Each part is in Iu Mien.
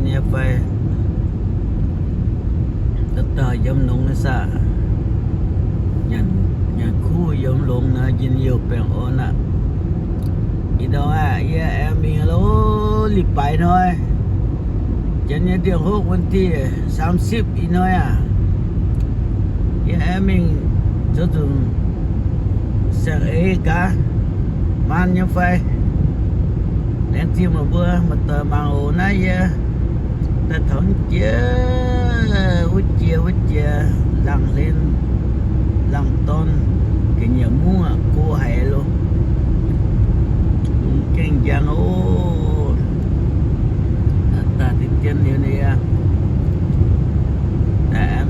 nyei fai? Dauh dauh yiem longx nyei saah? Nyanc, nyanc kuv yiem longx naaiv njien-youh baengh orn aqv. Ih ndorm aeqv, yie aengx mingh loh, li baaix hnoi, janx nyei เดือนหก วันที่สามสิบ ih hnoi aac, yie aengx mingh zoux nzunc saeng-eix gaax, maan nyei fai. Laengz zingh meih mbuo muoz-doic mangc oc. Naaiv yie daaih taux jiex wuov jiex, wuov jiex laangz hlen, laangz dorn, ga'nyiec mungv aqv, go haic loh. Lungh gengh njang oc. Daaih deix dien liuz ninh aqv,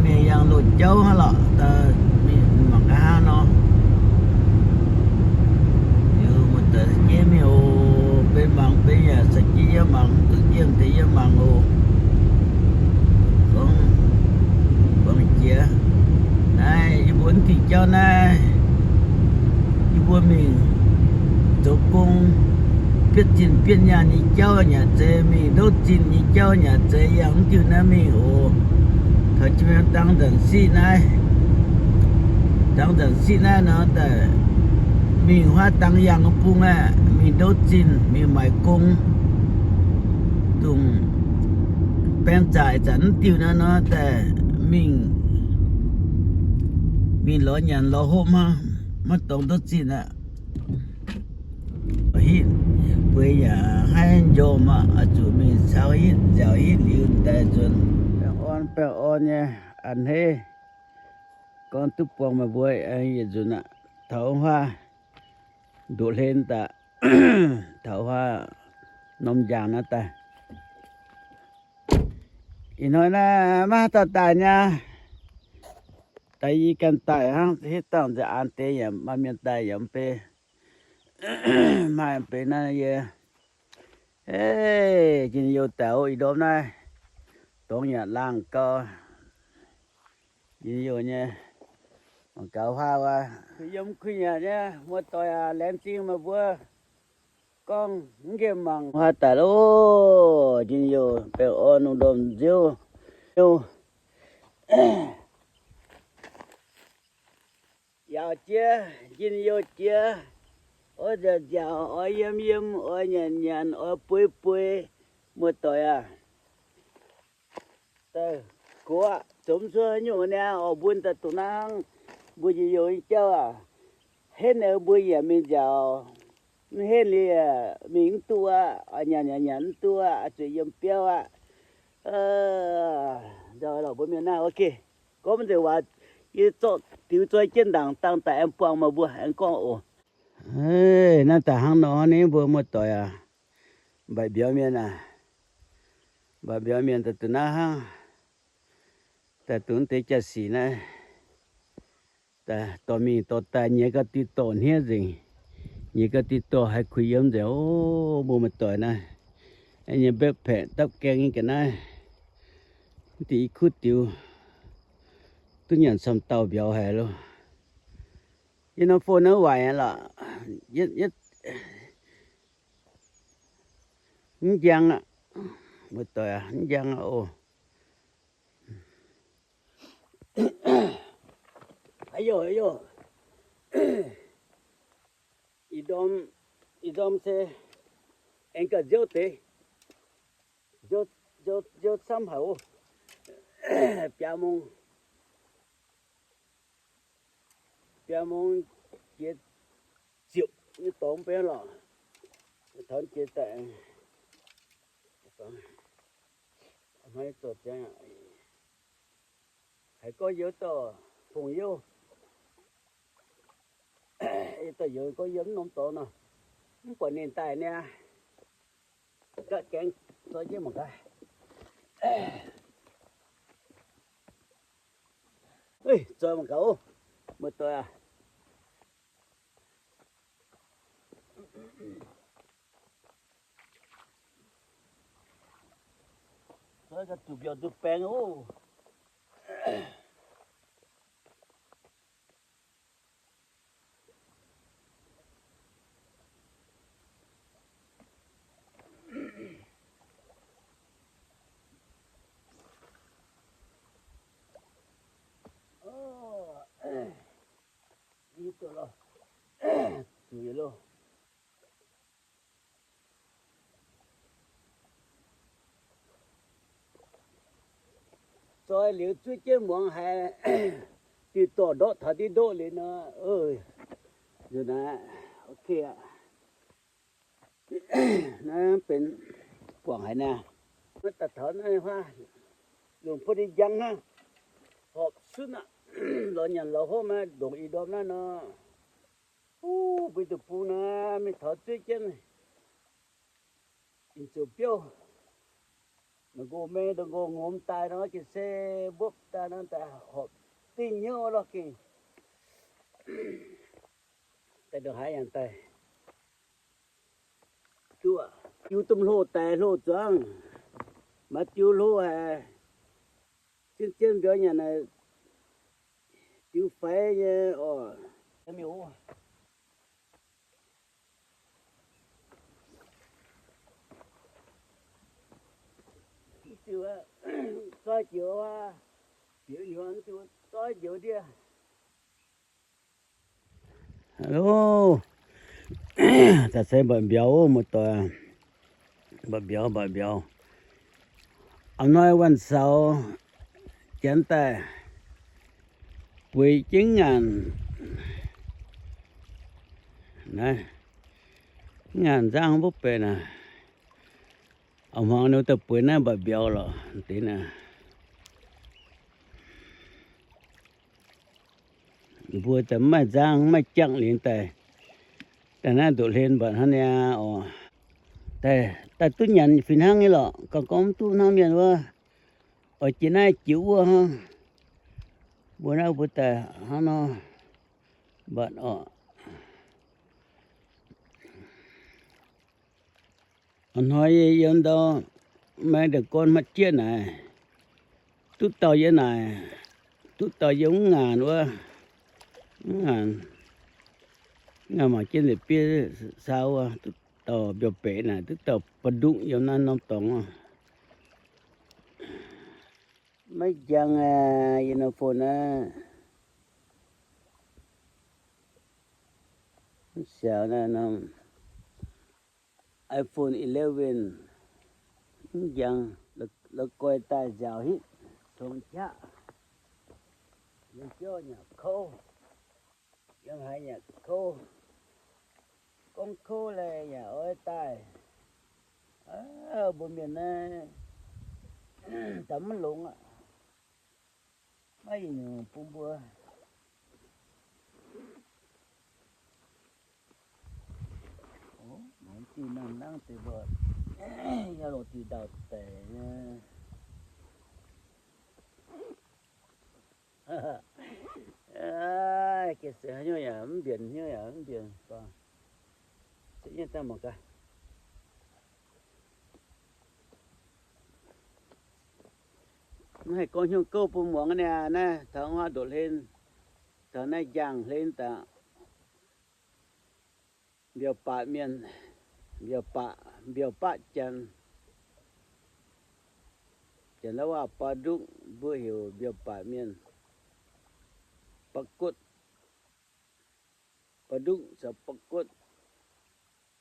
mingh yangh loz-jauv hnangv lorqc, mingh mangc gaax hnangv nor. Liuz muoz-doic za'gengh mingh oc, benx mangc benx yaac za'gengh yiem mangc, duqv yiem deix yiem mangc oc. Gorngv, gorngv jiex naaiv yie mbuo diuh jauv naaiv, yie mbuo mingh zoux gong, bietv zinh bietv nyaanh nyei jauv nyanc zeiz, mingh ndouv zinh nyei jauv nyanc zeiz, yangh mv diuh naaiv mingh oc. Taux jiex dang nzanc siqv naaiv, dang nzanc siqv naaiv nor daaih mingh huaav dang yangh bung aeqv, mingh ndouv zinh, mingh maaic gong, dongh baeng zaqc zanc mv diuh naaiv nor daaih mingh, mingh lorz nyanc lorz hopv hnangv, maiv dorngx ndouv zinh aqv. Hitv bueix yaac haiv njormh aqv, oix zuqc mingh caux hitv nziaauc hitv liuz daaih nzuonx. Baengh orn, baengh orn nyei a'hneiv. Gorngv duqv buangh meih mbuo yietc nzunc aqv. Taux huaav ndoqv hlen daaih, taux huaav norm njang naaiv daaih. Ih hnoi naaiv maiv haaix dauh daaih nyei. Daaih yie ganh daaih hnangv, hitv dangh nzengc an deix yaac maaih mienh daaih yaac mv bei. Maaih mv bei naaiv yie, ei, njien-youh daaih oc. Ih ndorm naaiv dorngx yaac laangh gau. Njien-youh nyei, mangc gaax huaav wuov, kuh yiem kuh nyanc nyei muoz-doic aac, laengz zingh meih mbuo gorngv mv nqemh mangc huaav daaih loh. Njien-youh baengh orn, lungh ndorm nziouv, yaauc jiex, njien-youh jiex, oix nziaauc nziaauc, oix yiem yiem, oix nyanc nyanc, oix bueix bueix, muoz-doic aac. Daaih gox aqv, zoux mv cuotv haaix nyungc niaa, oix mbuo daaih dongh naaiv hnangv, mbuo njien-youh nyei jauv aac. Henv naaic mbuo yaac mingh nziaauc, mv henv liuz mingh mv duqv aqv, oix nyanc nyanc nyanc mv duqv aqv, oix zuqc yiem biauv aqv. Nzauh lorqc mbuo mienh naaiv, ok. Gorngv mv nzengc waac, yie zorqv diux zoi jienv ndaangc dangh daaih aengx buangh meih mbuo aengx gorngv oc. Naaiv daaih hnangv nor ni mbuo muoz-doic aac, mbaac mbiauz mienh aac, mbaac mbiauz mienh daaih dongh naaiv hnangv, daaih dongh deix jaa-sic naaiv, daaih dorh mingh dorh daaih nyiex gau diuh dorh hniev nzengc, nyiex gau diuh dorh haih kuh yiem nzengc oc. Mbuo muoz-doic naaiv, nyei backpack dapv gaeng nyei ga'naaiv, mv diuh i kuv diux duqv nyanc camv dauh mbiauz haic loh. Yie norm phone naaiv waaic lorqc, mv njang aqv, muoz-doic aac, mv njang aqv oc. Ih ndorm, ih ndorm se aengx gauh nziouv deix, nziouv, nziouv camv haic oc. Biaa mong, biaa mong jiex ziepc nyei dorngx benx lorqc. Taux jiex daaih, haiz gorngv yie dauh fongc youh, yie dauh youz gorngv yie mv norm dorngx nor, mv buatc ninh daaih niaa. Gapv gaengh zoi jienv mangc gaax. Zoi mangc gaax oc, muoz-doic aac. Zoi ga'zuqc mbiauz nzuqc baengx oc. Zoi liuz zuov jienv muangx haiz diuh dorh ndortv taux diuh ndoqv liuz nor, nzunc naaiv, ok aqv. Naaiv benx buangc haic naaiv. Naaiv daaih taux naaiv huaav, lungh puoqv deix njang hnangv, horpc sunv aqv. Lorz nyanc lorz hopv maiv ndongc ih ndorm naaiv nor. Huv, mbuo duqv bung naaiv mingh taux zuov jienv, ih zoux biouv, nqox mei nqox ngomz daaih nor, gengh se mbopv daaih nor, daaih horpc dingh hnyouv lorh gengh. Daaih ndongc haaix yangh daaih. Diuh, diuh domh hlo daaih hlo zuangx, maaih diuh hlo haic, zien-zien mbiauz nyanc naaic, diuh faix nyei oc. Zoi njoux, bieqc njoux, zoi njoux ndie. Alo, daaih se mba'biauz, muoz-doic, mba'biauz, mba'biauz. A'hnoi วันเสาร์ janx daaih bueix jienv ngaanc. Naaiv ngaanc nzangv mbuo benx naaic, a'hmuangx ninh daaih bueix naaiv mba'biauz lorqc, deix naaiv. Mbuo daaih mv maaih nzangv, mv maaih jangv liuz daaih, daaih naaiv ndoqc hlen mba'hnangv niaa oc. Daaih, daaih duqv nyanc fih hnangv nyei lorqc. Gauh gorngv mv duqv hnangv mienh wuov, oix jiex naaiv jiex wuov hnangv. Mbuo naaiv mbuo daaih hnangv nor mba'hnangv oc. A'hnoi yie yiem ndau, maaih deix gorn hmatv jieqv naaic, duqv dauh yiem naaic, duqv dauh yiem mv ngaanc wuov, mv ngaanc, mv ngaanc mangc jienv la'bieiv saa wuov, duqv dauh mbiauz-baeqc naaic, duqv dauh ba'nduqv yiem naaiv norm dorngx oc. Maiv jangx aqv, yie norm phone naaiv. Mv siaaux naaiv norm iPhone eleven mv jangx, la'guaih daaih nziaauc hitv, tongx qaqv, yiem biauv nyanc kouv, yiem haaix nyanc kouv, gorngv kouv lai yaac oix daaih. Mbuo mienh naaiv daaih mv longx aqv. Maiv nyungc bun mbuo. Mangc diuh nangh nangv deix mbuo, yaac longc diuh ndau-daic nyei. Gengh se haaix nyungc yaac mv mbienc, haaix nyungc yaac mv mbienc. Za'gengh daaih mangc gaax. Mv haih gorngv hnyouv gouv bun muangx aqv. Naaiv taux huaav ndoqc hlen, taux naaiv njang hlen daaih. Mbiauz-baac mienh, mbiauz-baac, mbiauz-baac janx, janx-lauv waac ba'nduqv, mbuo heuc mbiauz-baac mienh. Ba'gotv, ba'nduqv caux ba'gotv,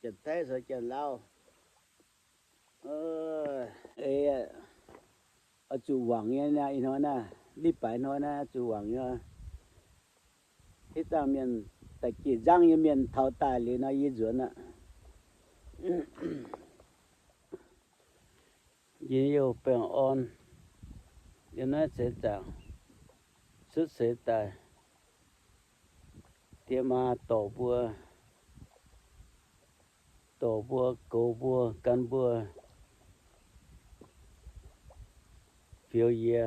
janx-taiv caux janx-lauv. Oix zuqc wangc nyei naaiv, ih hnoi naaiv, li baaix hnoi naaiv oix zuqc wangc nyei. Hitv zaangh mienh, da'jiex nzangv nyei mienh taux daaih liuz nor yie nzuonx aqv. Njien-youh baengh orn, yiem naaiv seix zaangc cuotv seix daaih, diex maa dorh mbuo, dorh mbuo, goux mbuo, gan mbuo, fioux yie,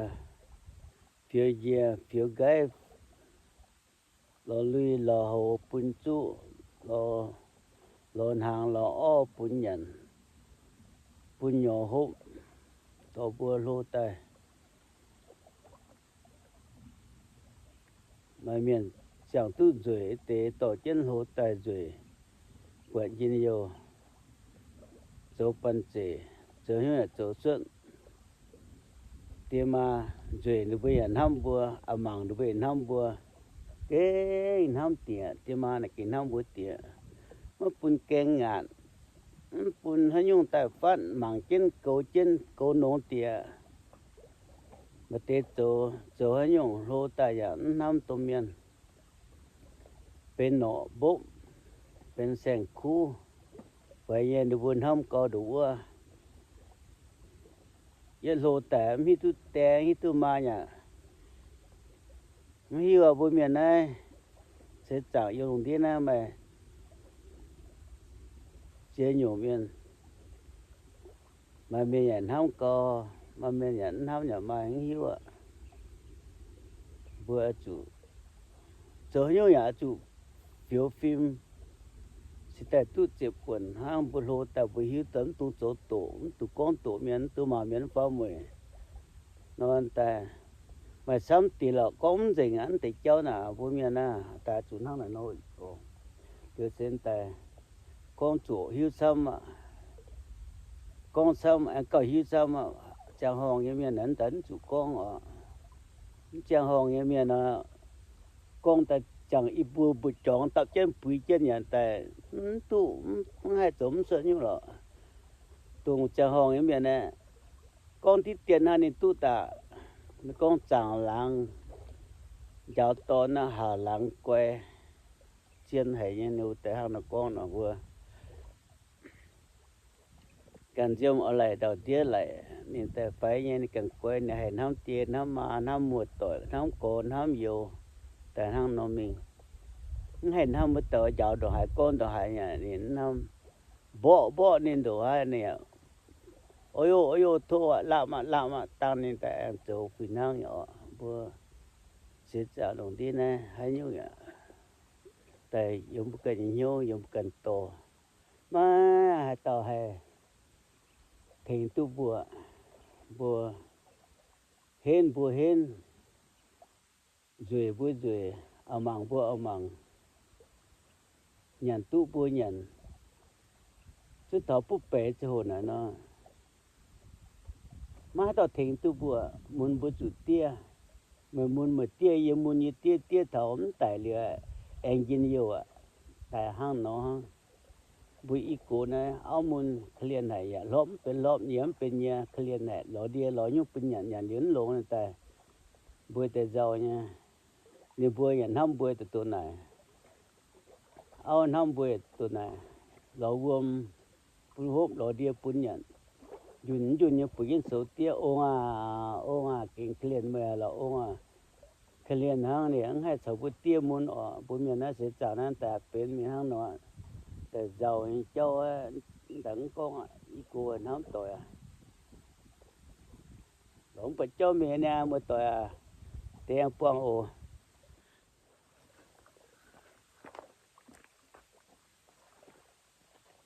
fioux yie, fioux nqaiv, lorz lui lorz houx bun zuqv, lorz hnaangx lorz orv bun nyanc, bun nyorx hopv, dorh mbuo hlo daaih. Maaih mienh ziangh duqv nzueic deix dorh jienv hlo daaih nzueic, buatc njien-youh, zoux banh zeic, zoux hnyouv yaac zoux cuotv. Diex maa nzueic ninh mbuo yaac hnamv mbuo, a'mangc ninh mbuo yaac hnamv mbuo. Gengh hnamv diex, diex maa naaic gengh hnamv mbuo diex. Maiv bun gaeng ngaatc, mv bun haaix nyungc daaih fatv, mangc jienv goux jienv goux nongx diex. Maaih deix zoux, zoux haaix nyungc hlo daaih yaac mv hnamv domh mienh. Benx norqc mbopv, benx saeng-kuv, faix nyei ninh mbuo hnamv gau nduqc wuov. Yietv hlo daaih mv hiuv duqv die, mv hiuv duqv maa yaac mv hiuv. Mbuo mienh naaiv seix zaangc yiem lungh ndiev naaiv maaih ziex nyungc mienh. Maaih mienh yaac hnamv gau, maaih mienh yaac mv hnamv yaac maaih, mv hiuv aqv. Mbuo oix zuqc zoux haaix nyungc yaac oix zuqc fioux fim, cingx daaih duqv ziepc buonc hnangv. Mbuo hlo daaih mbuo hiuv daaih mv dungx zoux doqc, mv dungx gorngv doqc mienh, mv dungx mangc mienh faaux mueic. Nor daaih maaih camv deix lorqc gorngv mv nzengc aqv. Mv deix jauv naaic mbuo mienh naaiv daaih zuqc hnangv naaic nor. Liuz se daaih gorngv zuqc hiuv camv aqv. Gorngv camv aengx gauh hiuv camv aqv. Ziangh horngh nyei mienh naaic mv daaih mv zuqc gorngv oc. Mv ziangh horngh nyei mienh nor, gorngv daaih jangx i buo mbu'jorngx dauh jienv buix jienv yaac daaih mv duqv, mv haih zoux mv cuotv nyungc lorqc. Dongh ziangh horngh nyei mienh aeqv, gorngv diqv dien hnangv ninh duqv daaih. Ninh gorngv zaangc laangz njaaux dorn naaiv, haac laangz guai zien haic nyei. Ninh daaih hnangv nor gorngv nor mbuo ganh nziouv oix laic ndau-ndiev laic, ninh daaih faix nyei, ninh ganh guai, ninh haih hnamv die hnamv maa, hnamv muoz-doic, hnamv gorx hnamv youz, daaih hnangv nor mingh. Mv haih hnamv wuov dauh njaaux ndongc haaix gorngv ndongc haaix yaac ninh mv hnamv. Mborqv mborqv ninh ndongc haaix ninh yaac, o yo, o yo, tov aqv, laamh aqv, laamh aqv, dangh ninh daaih aengx zoux fih hnangv nyei oc. Mbuo seix zaangc lungh ndiev naaiv haaix nyungc yaac daaih yiem mbuo ganh nyei hnyouv, yiem mbuo ganh dorh. Maiv haaix dauh haih tengx duqv mbuo. Mbuo henv mbuo henv, nzueic mbuo nzueic, auv-mangc mbuo auv-mangc, nyanc duqv mbuo nyanc, zuov taux butv baeqc ziangh hoc naaic nor, maiv haaix dauh tengx duqv mbuo. Mun mbuo zuqc diev, meih mun meih diev, yie mun yie diev, diev taux mv daic liuz aengx njien-youh aqv. Daaih hnangv nor hnangv. Mbuo i gox naaiv auv mun korv-lienh haic, yaac hlorpv mv benx hlorpv, nyiex mv benx nyiex, korv-lienh haic, lorz ndie lorz nyungc bun nyanc, nyanc liuz mv longx daaih, mbuo deix nzauh nyei. Ninh mbuo yaac hnamv mbuo daaih doqc naaic. Auv hnamv mbuo yaac doqc naaic, lorz wuom bun hopv, lorz ndie bun nyanc. Njunh njunh nyei bueix jienv soux diev, ong aah, ong aah, gengh korv-lienh meih lorqc, ong aah. Korv-lienh hnangv, ninh mv haih caux mbuo diev mun oc. Mbuo mienh naaiv seix zaangc naaiv daaih benx mingh hnangv nor, daaih nzauh nyei jauv, daaih mv gorngv aqv. I gox hnamv doic aqv. Lorz mv buatc jauv mingh niaa, muoz-doic aac, deix buangh oc.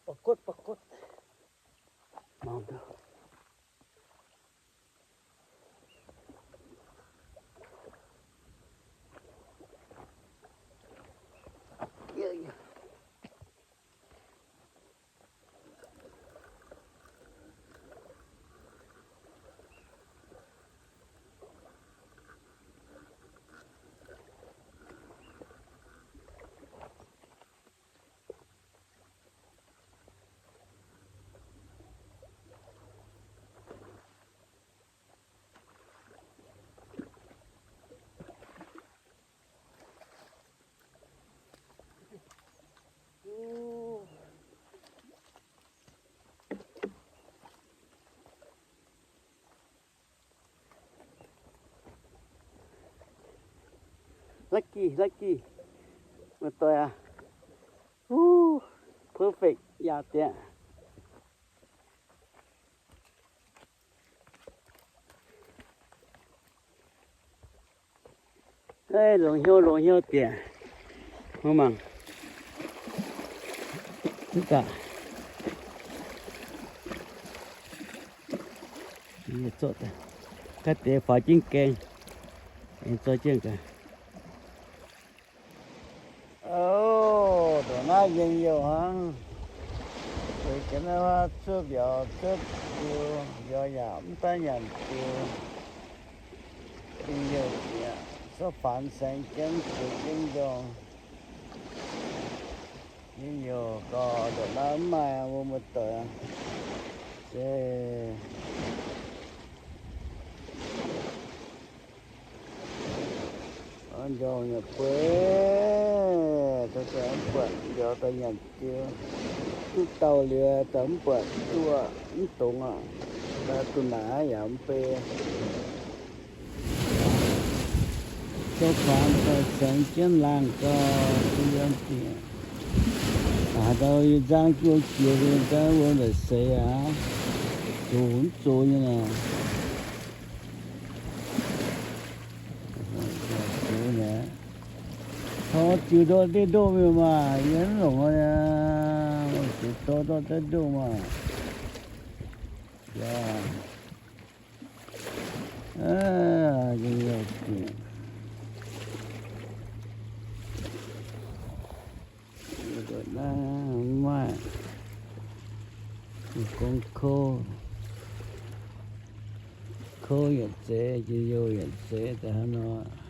Pa'kotv, pa'kotv. Lucky, lucky. Muoz-doic aac. Wuov, perfect yaac diex. Longx hnyouv, longx hnyouv diex. Mangc, mangc. Ga'deix faaux jienv gaeng, aengx zorqv jienv gaax. Ov, ndongc naaiv njien-youh hnangv. Zueiz jienv naaiv huaav cuotv mbiauz cuotv diuh, mbiauz yaac mv daaih nyanc diuh. Njien-youh bieqc, cuotv faanx saeng jienv zueiz jienv njorng. Njien-youh gorx, ndongc naaiv mv maaih mbuo muoz-doic. Se Njormh yaac bueix, mv buatc njoux daaih nyanc jienv. Duqv dauh liuz daaih mv buatc duqv, mv dungx aqv. Daaih duqv naaic yaac mv bei. Gauh faanx daaih cengx jienv laangh gauh duqv yiem dingc. Aac, ndau yie nzangv jienv jiex, yie nzangv wuov ndaic seix aqv. Zoux mv zoux nyei naaic. Tor ziux ndortv deix ndoqv mingh maah, yie mv longc aqv. Ziux tor ndortv deix ndoqv maah. Naaiv mv maaih, gong kouv, kouv yietc zeiz, jiex youh yietc zeiz daaih hnangv nor.